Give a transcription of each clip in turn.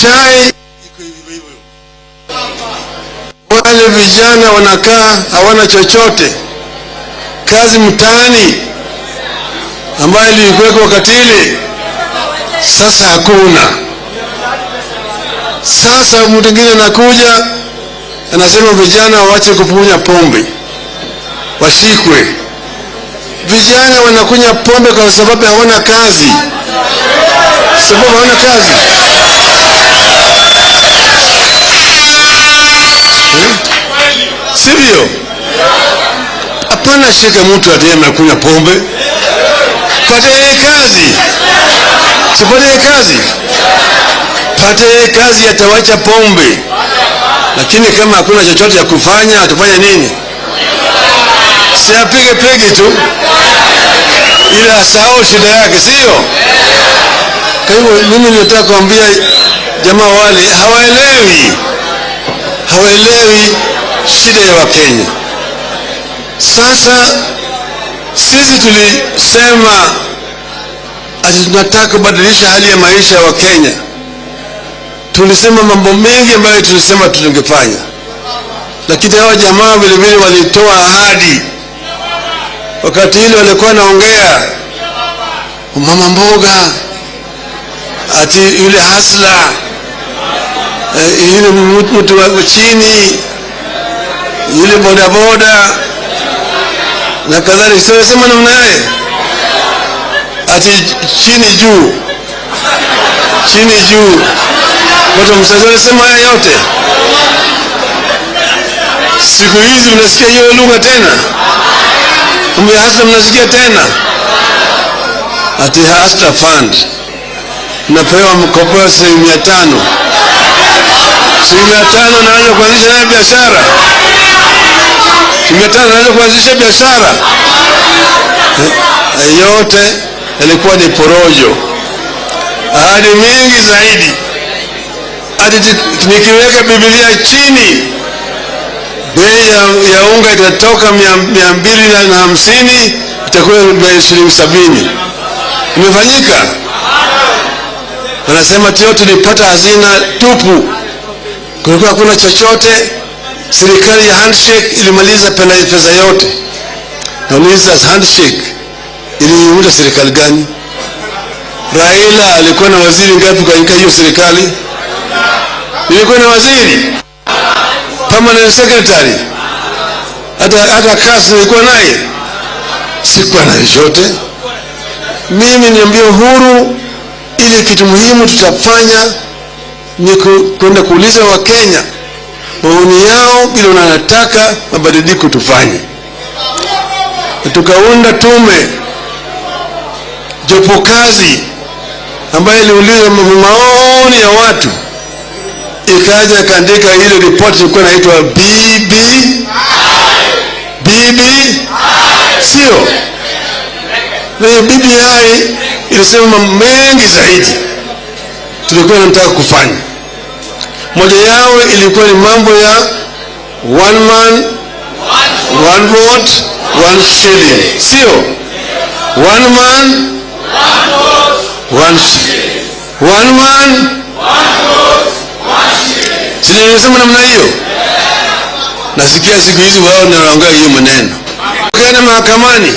chai iko hivyo hivyo. Wale vijana wanakaa hawana chochote. Kazi mtaani ambayo ilikuwekwa wakati ile sasa hakuna. Sasa mtu mwingine anakuja anasema vijana waache kupunya pombe, washikwe. Vijana wanakunywa pombe kwa sababu hawana kazi. Sababu hawana kazi. Sivyo? Hapana, shika mtu atayekunywa pombe. Pate kazi. Sipate kazi. Pate kazi, atawacha pombe. Lakini kama hakuna chochote ya kufanya, atafanya nini? Si apige pegi tu ila asahau shida yake, sio? Kwa hivyo mimi nilitaka kuambia jamaa wale hawaelewi shida ya Wakenya. Sasa sisi tulisema ati tunataka kubadilisha hali ya maisha ya Wakenya. Tulisema mambo mengi ambayo tulisema tungefanya, lakini hawa jamaa vile vile walitoa ahadi. Wakati ile walikuwa naongea mama mboga, ati yule hasla, yule mtu wa chini, yule bodaboda na kadhalika. Sio sema namna yeye, ati chini juu, chini juu. Watu msazoni sema haya yote. Siku hizi mnasikia hiyo lugha tena? Hasa mnasikia tena? Ati Hustler Fund napewa mkopo wa shilingi 500. Shilingi 500 naweza kuanzisha nayo biashara. Shilingi 500 naweza kuanzisha biashara. Yote yalikuwa ni porojo. Ahadi mingi zaidi. Ati nikiweka Biblia chini, bei ya unga itatoka 250 itakuwa bei shilingi 70. Imefanyika. Wanasema tio tulipata hazina tupu, kulikuwa hakuna chochote. Serikali ya handshake ilimaliza pesa yote. Nauliza, handshake iliunda serikali gani? Raila alikuwa na waziri ngapi katika hiyo serikali? Ilikuwa na waziri, permanent secretary, hata kazi nilikuwa naye, sikuwa na chochote. Mimi niambie Uhuru, ili kitu muhimu tutafanya ni kwenda kuuliza Wakenya maoni yao, bila wanataka mabadiliko tufanye. Tukaunda tume jopo kazi ambayo iliuliza maoni ya watu, ikaja kaandika ile report ilikuwa inaitwa BB BB, sio? Na BBI ilisema mengi zaidi tulikuwa tunataka kufanya. Moja yao ilikuwa ni mambo ya one man one vote one shilling, sio? One man one vote one shilling, one man one vote one shilling. Si nilisema namna hiyo? Nasikia siku hizi wao wanaongea hiyo maneno. Wakaenda mahakamani,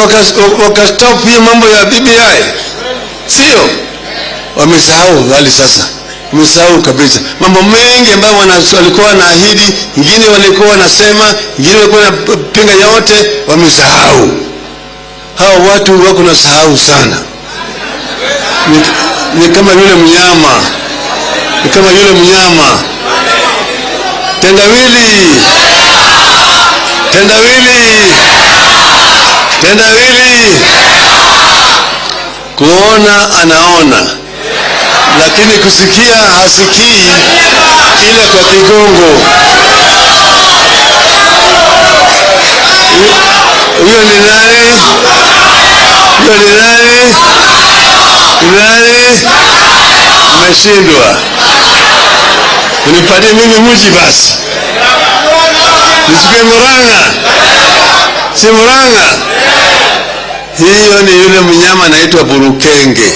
wakastop hiyo mambo ya BBI, sio? Wamesahau hali sasa. Wamesahau kabisa mambo mengi ambayo walikuwa wanaahidi, wengine walikuwa wanasema, wengine walikuwa wanapinga, yote wamesahau. Hao watu wako na sahau sana. Ni kama yule mnyama, ni kama yule mnyama tendawili, tendawili, tendawili. Kuona anaona, lakini kusikia hasikii, ila kwa kigongo. Huyo ni nani? Huyo ni nani? Nani? Mmeshindwa. Unipatie mimi mji basi, nichukue Murang'a. Si Murang'a? Hiyo ni yule mnyama anaitwa burukenge.